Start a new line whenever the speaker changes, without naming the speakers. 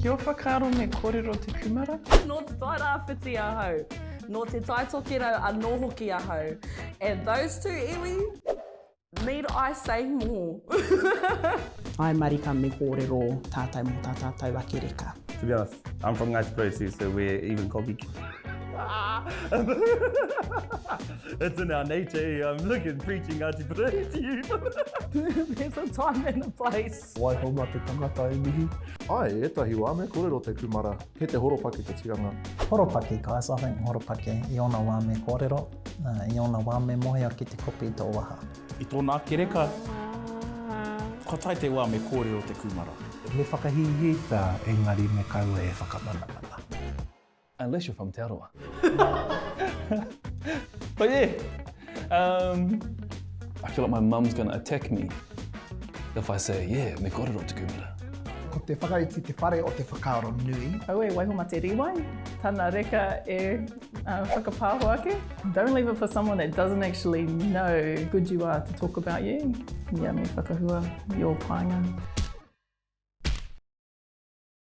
Ki ō whakaaro me kōrero te kūmara?
Nō Te Tai Rāwhiti ahau. Nō Te Tai Tokerau anō hoki ahau. And those two iwi, need I say more?
Āe marika me kōrero tātou mō tā tātou ake reka.
To be honest, I'm from Ngāti Porou too, so we're even cocky. It's in our nature, eh? I'm looking preaching Ngāti Porou to you.
There's a time and a place.
Waiho ma te tangata e mihi.
Ae, etahi wa me korero te kumara, kei te horopaki te tikanga.
Horopaki guys, I think horopaki, i ona wā me kōrero, i ona wā me mohio ki te kopi i tō waha.
I tōna ake reka, kua tae te wā me kōrero te kūmara.
Me whakahīhī pea, engari me kaua e whakamanamana.
Unless you're from Te Arawa. But yeah, um, I feel like my mum's gonna attack me if I say, yeah, me kōrero te kūmara.
Ko te whakaiti te whare o te whakaaro nui.
Aue, waiho ma te riwai, tana reka e whakapāho ake. Don't leave it for someone that doesn't actually know good you are to talk about you. Yeah, me whakahua i ō painga.